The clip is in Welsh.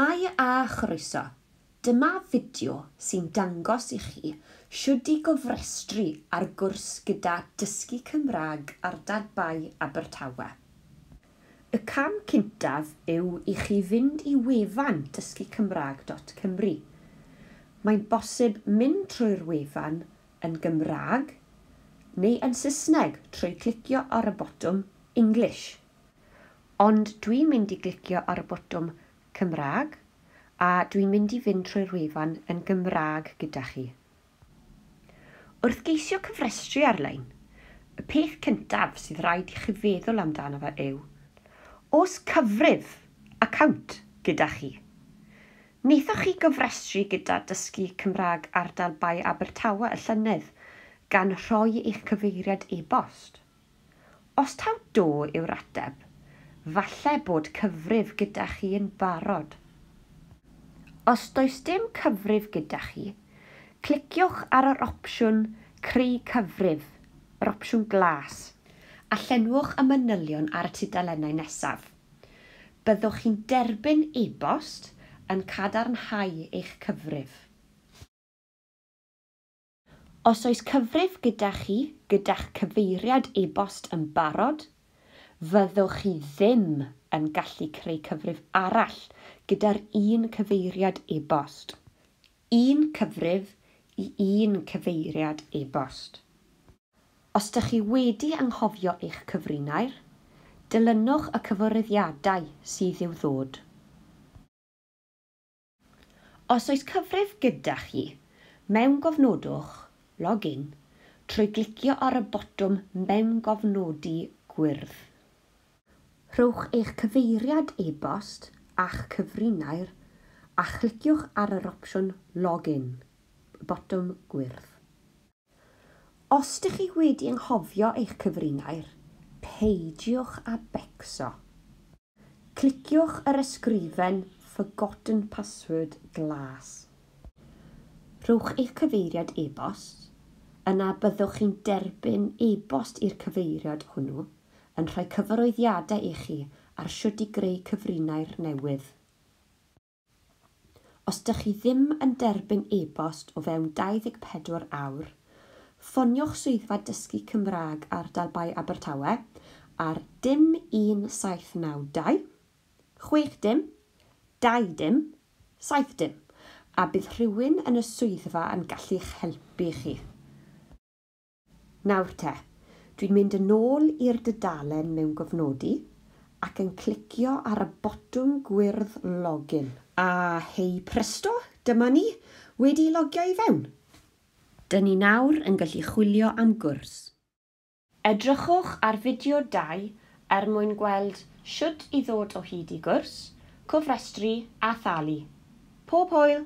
Shwmae a chroeso. Dyma fideo sy'n dangos i chi shwd i gofrestru ar gwrs gyda Dysgu Cymraeg ardal Bae Abertawe. Y cam cyntaf yw i chi fynd i wefan dysgucymraeg.cymru. Mae'n bosib mynd trwy'r wefan yn Gymraeg neu yn Saesneg trwy clicio ar y botwm English. Ond dwi'n mynd i glicio ar y botwm Cymraeg a dwi'n mynd i fynd trwy'r wefan yn Gymraeg gyda chi. Wrth geisio cyfrestru ar-lein, y peth cyntaf sydd rhaid i chi feddwl amdano fe yw, oes cyfrif, account, gyda chi? Wnaethoch chi gyfrestru gyda Dysgu Cymraeg ardal Bae Abertawe y llynedd gan rhoi eich cyfeiriad e-bost? Os taw do yw'r ateb, falle bod cyfrif gyda chi yn barod. Os does dim cyfrif gyda chi, cliciwch ar yr opsiwn Creu Cyfrif, yr opsiwn glas, a llenwch y manylion ar y tudalennau nesaf. Byddwch chi'n derbyn e-bost yn cadarnhau eich cyfrif. Os oes cyfrif gyda chi gyda'ch cyfeiriad e-bost yn barod, fyddwch chi ddim yn gallu creu cyfrif arall gyda'r un cyfeiriad e-bost. Un cyfrif i un cyfeiriad e-bost. Os ydych chi wedi anghofio eich cyfrinair, dilynwch y cyfarwyddiadau sydd i'w ddod. Os oes cyfrif gyda chi, mewngofnodwch, login, trwy glicio ar y botwm Mewngofnodi gwyrdd. Rhowch eich cyfeiriad e-bost a'ch cyfrinair a chliciwch ar yr opsiwn Login, y botwm gwyrdd. Os ydych chi wedi anghofio eich cyfrinair, peidiwch â becso. Cliciwch yr ysgrifen Forgotten Password glas. Rhowch eich cyfeiriad e-bost, yna byddwch chi'n derbyn e-bost i'r cyfeiriad hwnnw yn rhoi cyfarwyddiadau i chi ar shwd i greu cyfrinair newydd. Os ydych chi ddim yn derbyn e-bost o fewn 24 awr, ffoniwch swyddfa Dysgu Cymraeg ardal Bae Abertawe ar dim 1792 60 20 70 a bydd rhywun yn y swyddfa yn gallu'ch helpu chi. Nawr te, dwi'n mynd yn ôl i'r dudalen mewngofnodi ac yn clicio ar y botwm gwyrdd Login. A hei presto, dyma ni, wedi logio i fewn. Dyn ni nawr yn gallu chwilio am gwrs. Edrychwch ar fideo 2 er mwyn gweld shwd i ddod o hyd i gwrs, cofrestru a thalu. Pob hwyl!